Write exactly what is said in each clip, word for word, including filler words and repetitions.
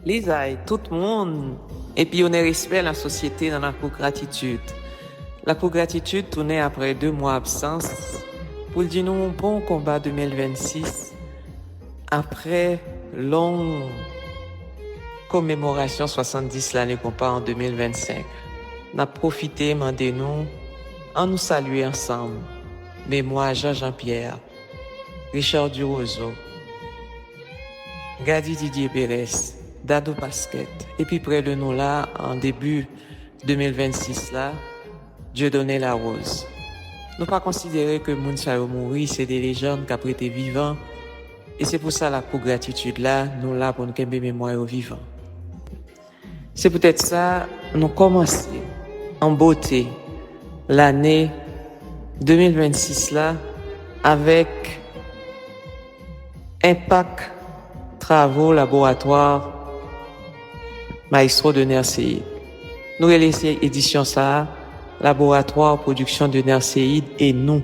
Lizay tout moun, epi onè respè lasosyete nan Lakou Gratitid. Lakou Gratitid tounen apre de mwa absans pou l di nou bon konba de mil vennsis, apre long komemorasyon swasanndis lane konpa an de mil vennsenk. N ap pwofite mande nou, ann nou salye ansanm memwa Jean Jean Pierre, Richard Duroseau, Gady Didier Pérès, Dadou Pasquet, epi prè de nou la, an debi de mil vennsis la, Dieudonné Larose. Nou pa konsidere ke moun sa yo mouri, se de lejann k ap rete vivan, e se pou sa Lakou Gratitid la, nou la pou n kenbe memwa yo vivan. Se poutèt sa, nou kòmanse an bote lane de mil vennsis la avèk enpak travo laboratwa Maestro Dener Ceïde. Nou rele se edisyon sa a Laboratwa Pwodiksyon Dener Ceïde e nou.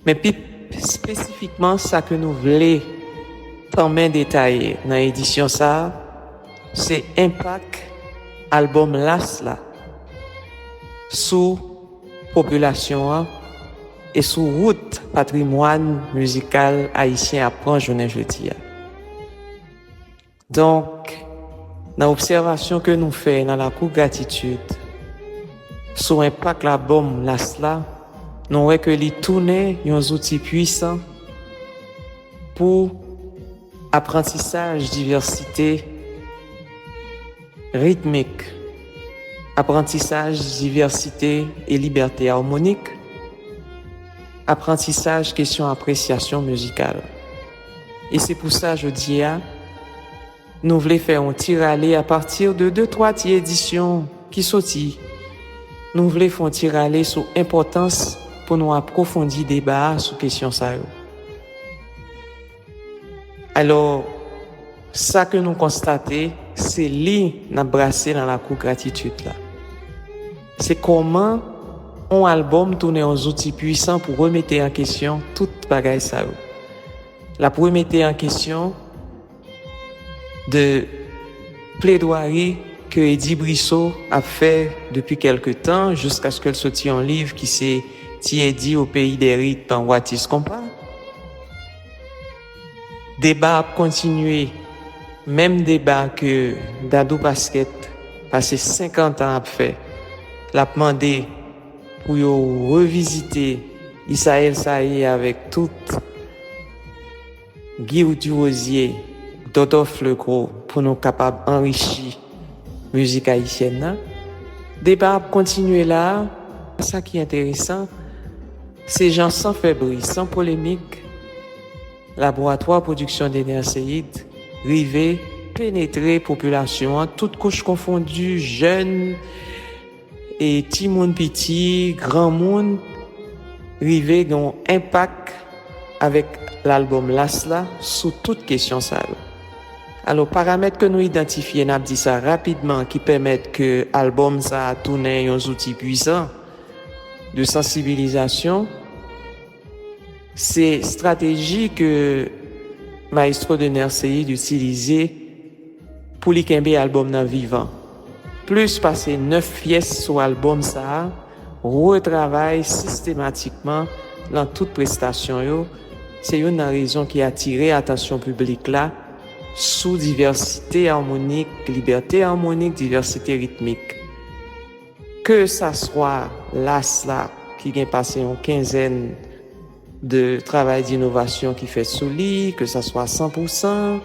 Men pi espesifikman, sa ke nou vle tanmen detaye nan edisyon sa a, se enpak albòm Las la sou popilasyon an e sou wout patrimwàn mizikal ayisyen ap pran jounen jodi a. Donk, nan obsèvasyon ke nou fè nan Lakou Gratitid sou enpak albòm Las la, nou wè ke li tounen yon zouti pwisan pou aprantisaj divèsite ritmik, aprantisaj divèsite e libète amwonik, aprantisaj kesyon apresyasyon mizikal. E se pou sa, jodi a, nou vle fè yon ti rale apati de de twa ti edisyon ki soti. Nou vle fè yon ti rale sou enpòtans pou nou apwofondi deba a sou kesyon sa yo. Alò, sa ke nou konstate, se li n ap brase nan Lakou Gratitid la. Se kòman yon albòm tounen yon zouti pwisan pou remete an kesyon tout bagay sa yo. L ap remete an kesyon de pledwari ke Eddy Brissot ap fè depi kèlke tan, jiskaske l soti yon liv ki se Ti Eddy au pays des rythmes, what is compas. Deba ap kontinye, menm deba ke Dadou Pasquet pase senkant an ap fè. L ap mande pou yo revizite Isaël Saillé avèk tout Guy Durosier, Dodov Legros, pou nou kapab anrichi mizik ayisyèn nan. Deba ap kontinye la a. Sa ki enteresan, se jan san fè bri, san polemik, Laboratwa Pwodiksyon Dener Ceïde rive penetre popilasyon an, tout kouch konfondi, jèn, e timoun piti, granmoun, rive gen yon enpak avèk lalbòm Las la sou tout kesyon sa yo. Alò, paramèt ke nou idantifye, n ap di sa rapidman, ki pèmèt ke albòm sa a tounen yon zouti pwisan de sansibilizasyon, se estrateji ke Maestro Dener Ceïde itilize pou li kenbe albòm nan vivan. Plis pase nèf pyès sou albòm sa a retravay sistematikman nan tout prestasyon yo. Se youn nan rezon ki atire atansyon piblik la sou divèsite amwonik, libète amwonik, divèsite ritmik. Ke sa swa Las la, ki gen pase yon kenzèn de travay dinovasyon ki fèt sou li, ke sa swa san pou san,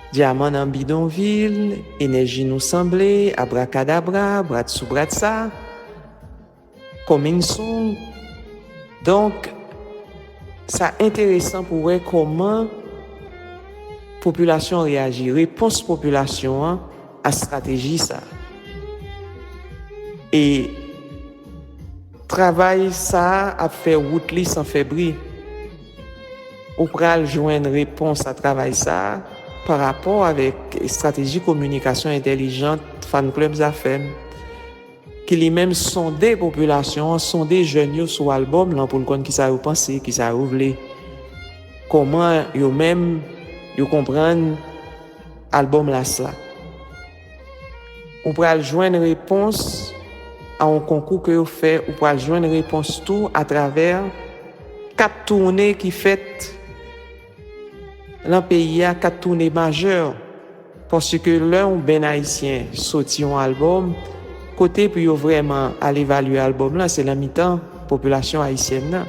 Dyaman nan Bidonvil, Enèji Nou Sanble, Abrakadabra, Bradsou Bradsa, Coming Soon. Donk, sa enteresan pou wè kòman popilasyon an reyaji, repons popilasyon an a estrateji sa a. E travay sa a ap fè wout li san fè bri. Ou pral jwenn repons a travay sa a pa rapò avèk estrateji kominikasyon entèlijan Fan Club Zafèm, ki li menm sonde popilasyon an, sonde jèn yo sou albòm lan pou l konn kisa yo panse, kisa yo vle, kòman yo menm yo konprann albòm Las la. Ou pral jwenn repons a yon konkou ke yo fè, ou pral jwenn repons tou atravè kat toune ki fèt nan peyi a, kat toune majè. Paske lè yon band ayisyen soti yon albòm, kote pou yo vrèman al evalye albòm lan, se nan mitan popilasyon ayisyèn nan.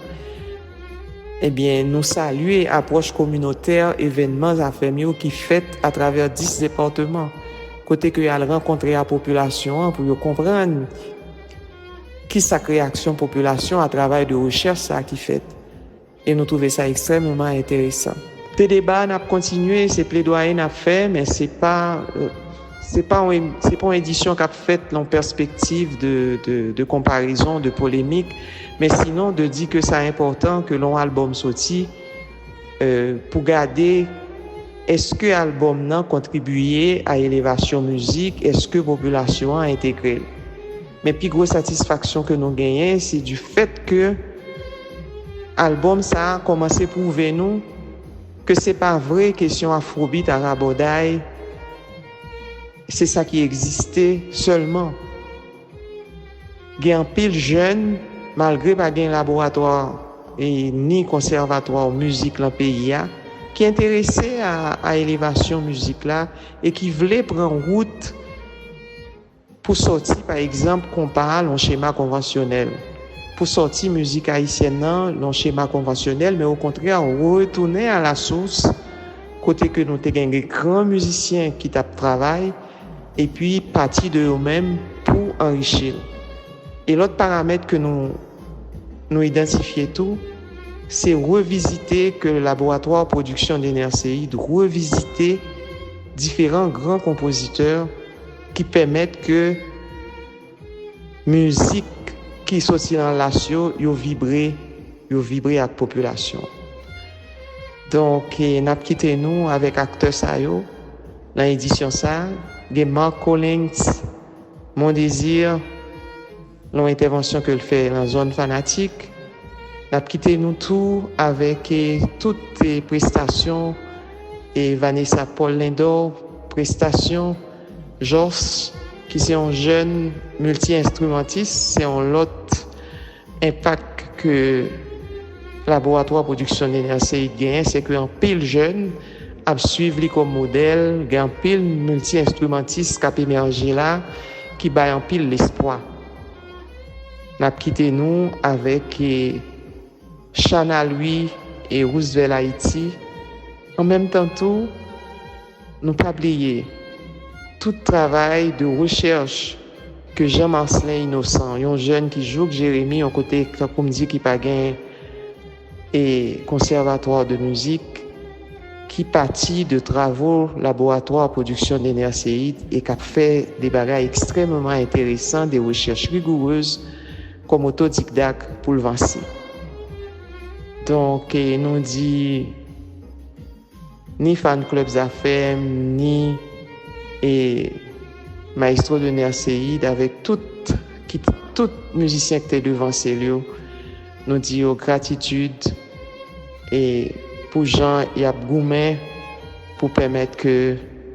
Ebyen, nou salye apwòch kominotè evènman Zafèm yo ki fèt atravè dis depatman, kote ke y al rankontre a popilasyon an pou yo konprann kisa k reyaksyon popilasyon a travay de rechèch sa a ki fèt. E nou twouve sa ekstrèmeman enteresan. Te deba n ap kontinye, se pledwaye n ap fè, men se pa, se pa yon, se pa yon edisyon k ap fèt nan yon pèspektiv de, de, de konparezon, de polemik, men sinon de di ke sa enpòtan ke lè yon albòm soti, euh, pou gade èske albòm nan kontribiye a elevasyon mizik, èske popilasyon an entegre l. Men pi gwo satisfaksyon ke nou genyen, se du fait ke albòm sa a kòmanse pwouve nou ke se pa vre kesyon afrobeat a rabòday, se sa ki egziste sèlman. Gen anpil jèn, malgre pa gen laboratwa e ni konsèvatwa mizik lan peyi a, ki enterese a, a elevasyon mizik la e ki vle pran wout pou sòti, pa egzanp, konpa a lan yon chema konvansyonèl, pou sòti mizik ayisyèn nan lan yon chema konvansyonèl, men okontrè, retounen a la source, kote ke nou te gen de gran mizisyen ki t ap travay, epi pati de yo menm pou anrichi l. E lòt paramèt ke nou, nou idantifye tou, se revizite ke Laboratwa Pwodiksyon Dener Ceïde revizite diferan gran konpozitè ki pèmèt ke mizik ki soti nan las yo, yo vibre, yo vibre ak popilasyon. Donk, e, n ap kite nou avèk aktè sa yo nan edisyon sa a. Gen Mark Collins, Mon Désir, nan yon entèvansyon ke l fè nan Zòn Fanatik. N ap kite nou tou avèk, e, tout, e, prestasyon, e, Vanessa Paul Lindor, prestasyon Jos, ki se yon jèn milti-enstrimantis, se yon lòt enpak ke Laboratwa Pwodiksyon Dener Ceïde genyen, se ke anpil jèn ap swiv li kòm modèl, gen anpil milti-enstrimantis k ap emèje la, ki bay anpil lespwa. N ap kite nou avèk, e, Chana Louis e Roosevelt Haïti. An menm tan tou, nou pa bliye tout travay de rechèch ke Jean Marcelin Innocent, yon jèn ki jouk Jeremi, yon kote, tankou m di, ki pa gen, e, konsèvatwa de mizik, ki pati de travo Laboratwa Pwodiksyon Dener Ceïde e k ap fè de bagay ekstrèmeman enteresan, de rechèch rigourez, kòm otodidakt pou l vanse. Donk, e, nou di ni fan club Zafèm, ni, e, Maestro Dener Ceïde, avèk tout, ki, tout mizisyen ki te devanse l yo, nou di yo gratitid, e, pou jan y ap goumen pou pèmèt ke,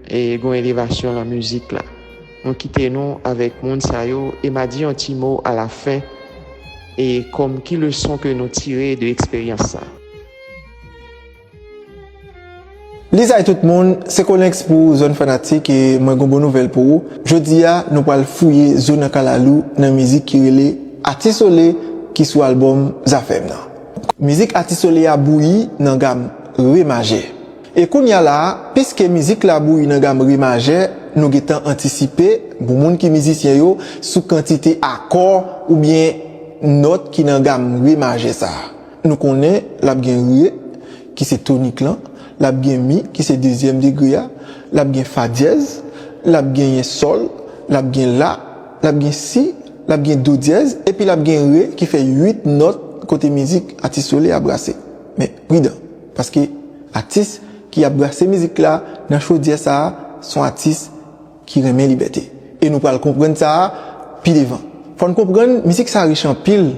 e, gon elevasyon lan mizik la. Nou kite nou avèk moun sa yo, e m a di yon ti mo alafen, e kòm ki leson ke nou tire de eksperyans sa. Lizay tout moun, se Colinx pou Zòn Fanatik e mwen gon bon nouvèl pou ou. Jodi a, nou pral fouye zo nan kalalou nan mizik ki rele Atis Sole ki sou albòm Zafèm nan. Mizik Atis Sole a bouyi nan gam re majè. E kounye a la a, piske mizik la bouyi nan gam re majè, nou gentan antisipe, pou moun ki mizisyen yo, sou kantite akò oubyen nòt ki nan gam re majè sa a. Nou konnen l ap gen re, ki se tonik lan, l ap gen mi, ki se dezyèm degre a, l ap gen fa dyèz, l ap genyen sòl, l ap gen la, l ap gen si, l ap gen do dyèz, epi l ap gen re, ki fè uit nòt kote mizik Atis Sole a brase. Men, pridan, paske atis ki ap brase mizik la nan chodyè sa a, se yon atis ki renmen libète. E nou pral konprann sa a pi devan. Fò n konprann, mizik sa a rich anpil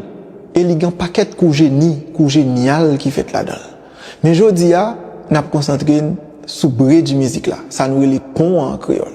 e li gen pakèt kou jeni, kou jenyal ki fèt ladan l. Men jodi a, n ap konsantre n sou bridge mizik la, sa nou rele pon an an kreyòl.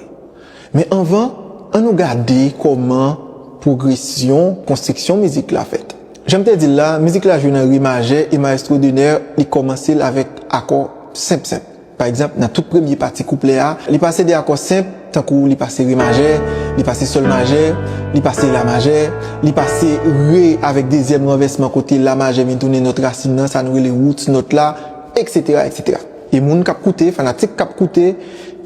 Men anvan, Ann nou gade kòman pwogresyon, konstriksyon mizik la fèt. Jan m te di l la, mizik la jwe nan re majè e Maestro Dener, li kòmanse l avèk akò senp senp. Pa egzanp, nan tout premye pati kouplè a, li pase de akò senp, tankou li pase re majè, li pase sòl majè, li pase la majè, li pase re avèk dezyèm ranvèsman kote la majè vin tounen nòt rasin nan, sa nou rele roots nòt la, etsetera, etsetera. E moun k ap koute, fanatik k ap koute,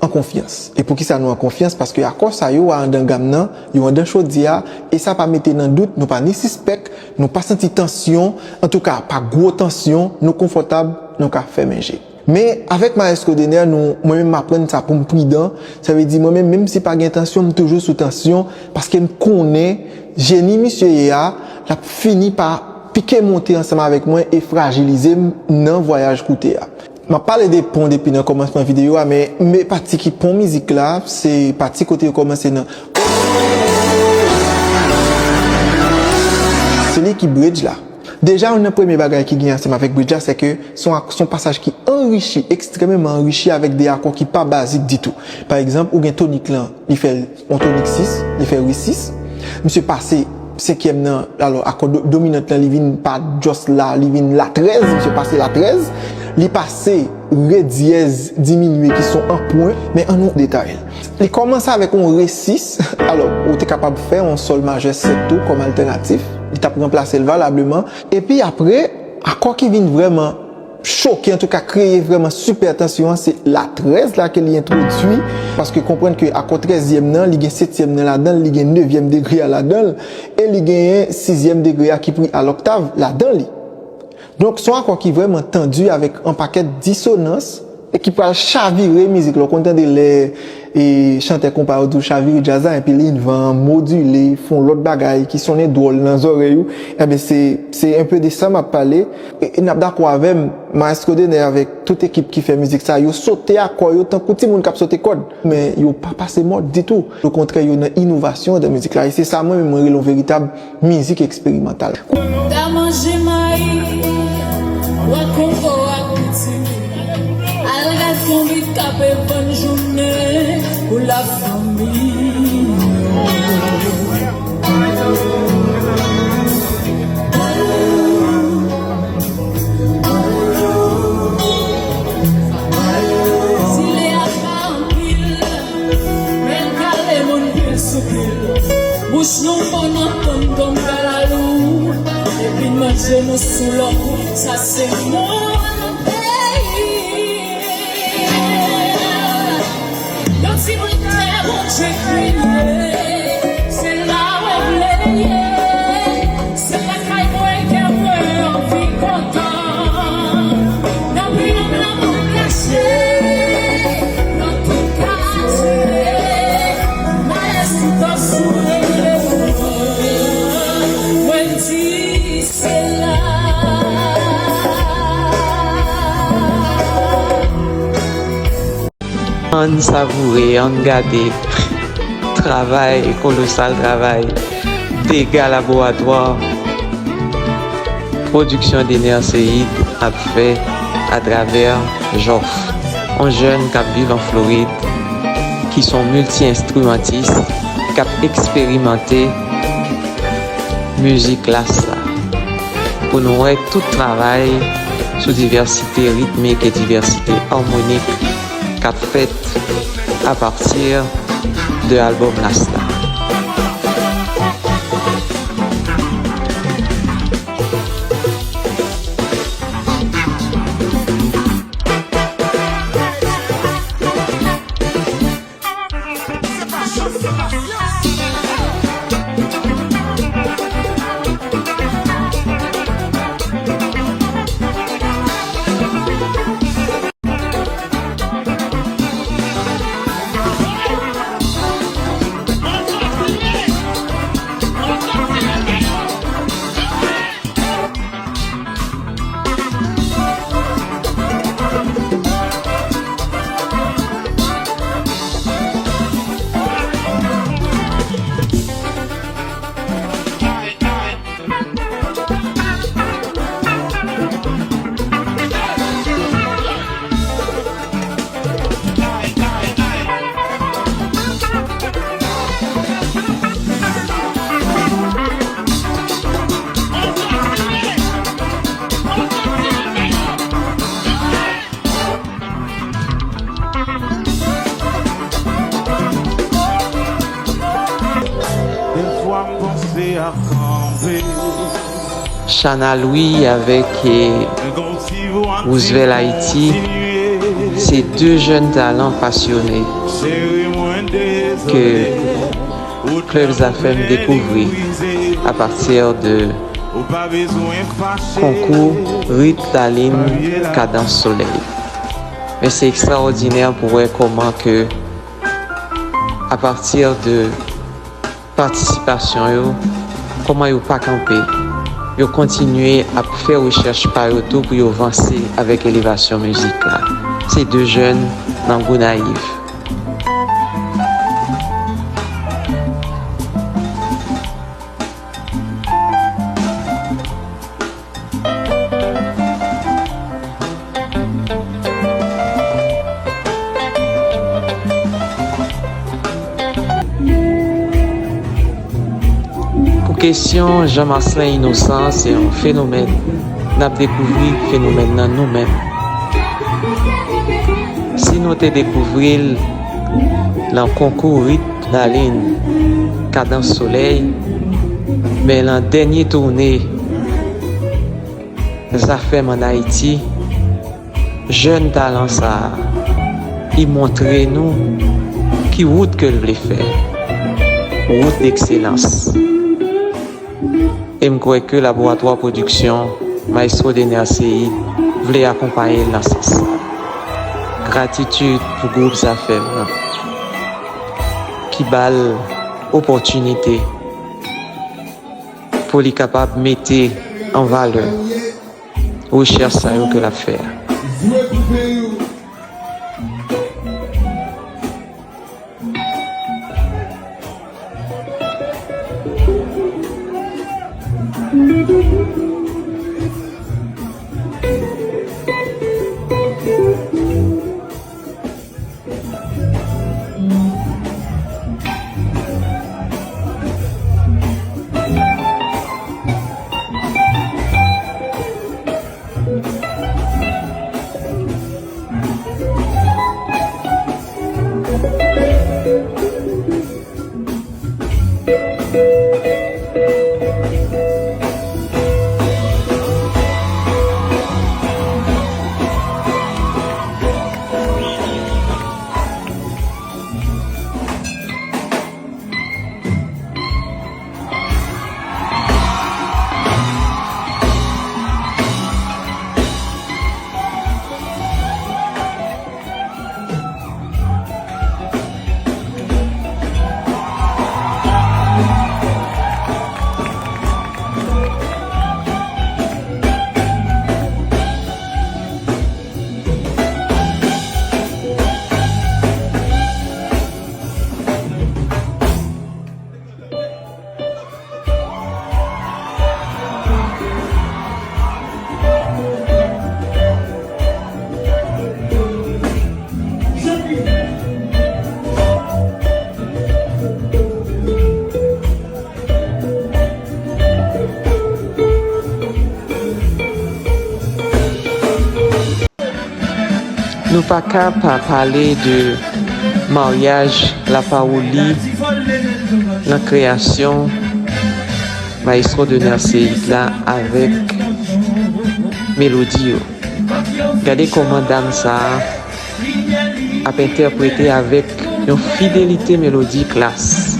an konfyans. E poukisa nou an konfyans? Paske akò sa yo a anndan gam nan, yo anndan chodyè a, e sa pa mete nan dout, nou pa ni sispèk, nou pa santi tansyon, antouka, pa gwo tansyon, nou konfòtab, nou ka fèmen je. Men, avèk Maestro Dener, nou, mwen menm m aprann sa pou m pridan. Sa vle di, mwen menm, menm si pa gen tansyon, m toujou sou tansyon, paske m konnen jeni misye ye a, l ap fini pa pike monte ansanm avèk mwen e frajilize m nan vwayaj koute a. M ap pale de pon depi nan kòmansman videyo a, men, men pati ki pon mizik la, se pati kote yo kòmanse nan. Se li ki bridge la. Deja, youn nan premye bagay ki gen ansanm avèk bridge la, se ke se yon, se yon pasaj ki anrichi, ekstrèmeman anrichi avèk de akò ki pa bazik ditou. Pa egzanp, ou gen tonik lan, li fè yon tonik sis, li fè re sis. Misye pase senkyèm nan, alò, akò do-, dominant lan, li vin pa just la, li vin la trèz, misye pase la trèz. Li pase re dyèz diminye ki se yon anpwen, men ann nou detay l. Li kòmanse avèk yon re sis, alò, ou te kapab fè yon sòl majè sèt tou kòm altènatif, li t ap ranplase l valableman. Epi apre, akò ki vin vrèman choke, antouka kreye vrèman sipè tansyon an, se la trèz la ke li entwodui, paske konprann ke akò trèzyèm nan, li gen setyèm nan ladan l, li gen nevyèm degre a ladan l, e li genyen sizyèm degre a ki pri a loktav ladan li. Donk, se yon akò ki vrèman tandi avèk yon pakèt disonans e ki pral chavire mizik la. Ou konn tande lè, e, chantè konpa yo di w chavire djaz la, epi li vin modile, fè yon lòt bagay ki sonnen dwòl nan zòrèy ou. Enben, se, se un peu de sa m ap pale. E, e n ap dakò avè m, Maestro Dener avèk tout ekip ki fè mizik sa, yo sote akò yo tankou timoun k ap sote kòd. Men yo pa pase mòd ditou. Okontrè, yo nan inovasyon nan mizik la. E se sa mwen menm mwen rele yon veritab mizik eksperimantal. Ta manje mayi, bwè kongo ak pitimi. Al gad konbit k ap vann jounen pou lafanmi. Zile a pa anpil, men l kale moun pil sou pil. Bouch nou bon nan tonton kalalou, epi manje nou sou lòk, sa se moun peyi. Yon timoun tè Bondye kriye, se la w vle ye, se lakay mwen ke mwen anvi kontan. Nan peyi m nan moun kache, nan tout katye, malè sou kò sou rele mwen, mwen di se la. Ann savoure, ann gade travay kolosal, travay dega laboratwa pwodiksyon Dener Ceide ap fè atravè Jòf, yon jèn k ap viv an Florid, ki se yon milti-enstrimantis, k ap eksperimante mizik las la. Pou nou wè tout travay sou divèsite ritmik e divèsite amonik k ap fèt apati de albòm las la. Chana Louis avèk, eh, Roosevelt Haïti, se de jèn talan pasyone ke Club Zafèm dekouvri apati de konkou Rit Lalin Kadans Solèy. Men se ekstraòdinè pou wè kòman ke apati de patisipasyon yo, kòman yo pa kanpe. Yo kontinye ap fè rechèch pa yo tou pou yo vanse avèk elevasyon mizik la. Se de jèn nan Gonayiv. Pou kesyon Jean Marcelin Innocent, se yon fenomèn. N ap dekouvri fenomèn nan nou menm. Si nou te dekouvri l nan konkou Rit Lalin Kadans Solèy, men nan dènye toune Zafèm ann Ayiti, jèn talan sa a, li montre nou ki wout ke l vle fè. Wout dekselans. E m kwè ke Laboratwa Pwodiksyon, Maestro Dener Ceïde, vle akonpaye l nan sans sa. Gratitid pou gwoup Zafèm nan, ki ba l opòtinite pou li kapab mete an valè rechèch sa yo ke l ap fè a. Nou pa ka pa pale de maryaj Lapawoli nan kreyasyon Maestro Dener Ceïde la avèk melodi yo. Gade kòman dam sa a ap entèprete avèk yon fidelite melodik, klas.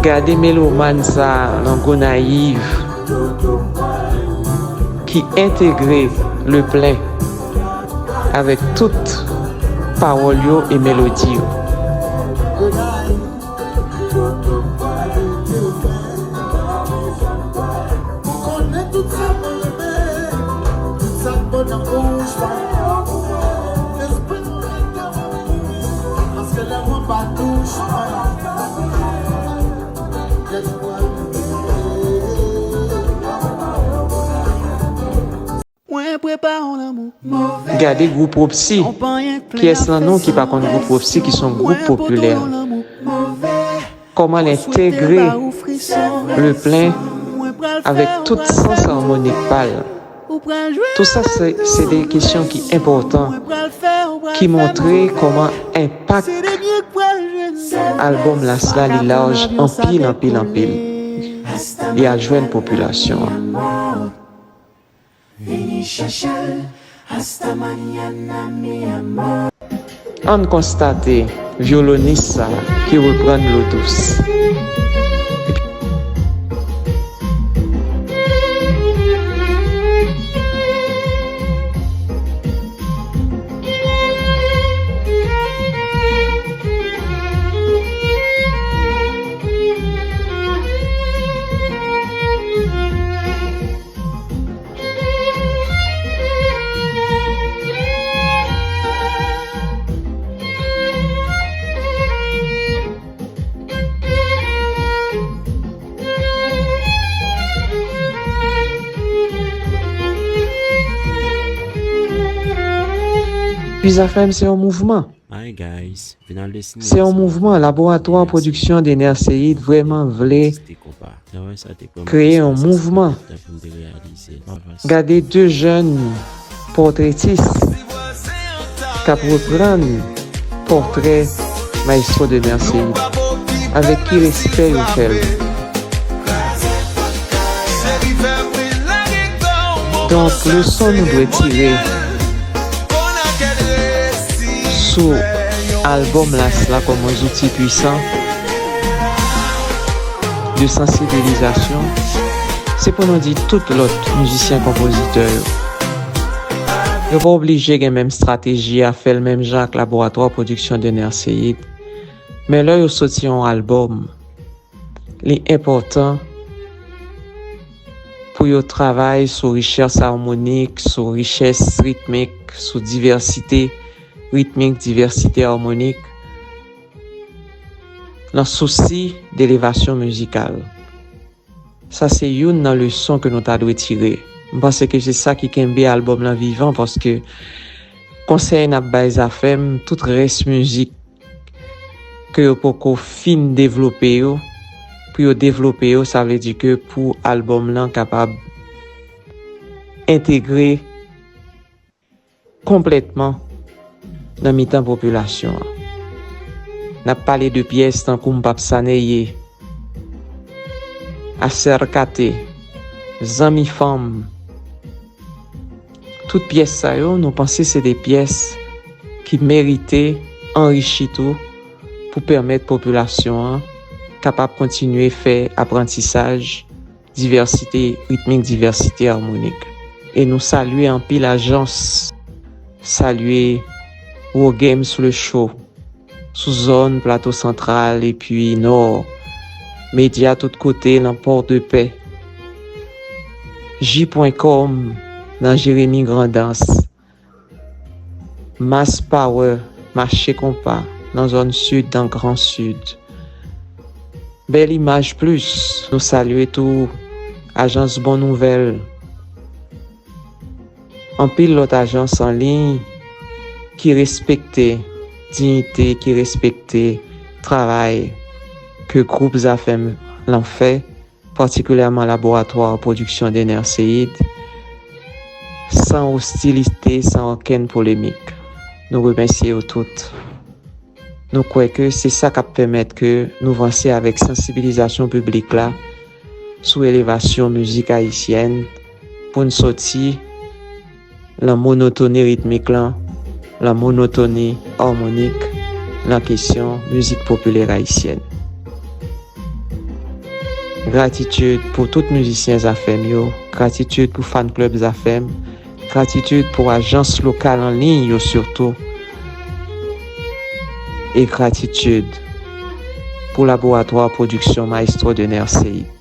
Gade melomàn sa a nan Gonayiv ki entegre Leplen avèk tout pawòl yo e melodi yo. Gade gwoup Wopsi, kiyès nan nou ki pa konn gwoup Wopsi ki se yon gwoup popilè? Kòman l entegre Leplen avèk tout sans armonik pa l? Tout sa se, se de kesyon ki enpòtan, ki montre kòman enpak albòm Las la li laj anpil, anpil, anpil. Li al jwenn popilasyon an. Vini chèche l, hasta mañana, mi amor. Ann konstate vyolonis sa ki reprann lo dous. Puis Zafèm se yon mouvman. Hi guys, vin al dèsine. Se yon mouvman. Laboratwa pwodiksyon Dener Seid vrèman vle kreye yon mouvman. Gade de jèn pòtretis k ap reprann pòtrè Maestro Dener Seid. Avèk ki respè yo fè l. Donk, leson nou dwe tire sou albòm Las la kòm yon zouti pwisan de sansibilizasyon, se pou nou di tout lòt mizisyen konpozitè yo. Yo pa oblije gen menm estrateji a, fè l menm jan ak Laboratwa Pwodiksyon Dener Seid. Men lè yo soti yon albòm, li enpòtan pou yo travay sou richès armonik, sou richès ritmik, sou divèsite ritmik, divèsite armonik, nan sousi delevasyon mizikal. Sa se youn nan leson ke nou ta dwe tire. M panse ke se sa ki kenbe albòm lan vivan, paske konsèy n ap bay Zafèm, tout rès mizik ke yo poko fin devlope yo, pou yo devlope yo, sa vle di ke pou albòm lan kapab entegre konplètman nan mitan popilasyon an. N ap pale de pyès tankou M p ap saneye, Asèkate, Zanmi fanm. Tout pyès sa yo, nou panse se de pyès ki merite anrichi tou pou pèmèt popilasyon an kapab kontinye fè aprantisaj divèsite ritmik, divèsite armonik. E nou salye anpil ajans, salye Raw Games le Show, sou zòn Plato Santral epi Nò, Medya Tout Kote nan Pòdepè, J pwen kòm nan Jeremi Grandans, Mass Power, Mache Konpa, nan zòn sid, nan Gran Sid. Bèl Imaj Plis, nou salye tou ajans Bon Nouvèl. Anpil lòt ajans an liy ki respekte diyite, ki respekte travay ke gwoup Zafèm lan fè, patikilyèman Laboratwa Pwodiksyon Dener Seid, san ostilite, san okenn polemik. Nou remèsye yo tout. Nou kwè ke se sa k ap pèmèt ke nou vanse avèk sansibilizasyon piblik la sou elevasyon mizik ayisyèn, pou n soti lan monotoni ritmik lan, lan monotoni armonik, lan kesyon mizik popilè ayisyèn. Gratitid pou tout mizisyen Zafèm yo. Gratitid pou fan club Zafèm. Gratitid pou ajans lokal an liy yo sitou. E gratitid pou laboratwa pwodiksyon Maestro Dener Ceïde.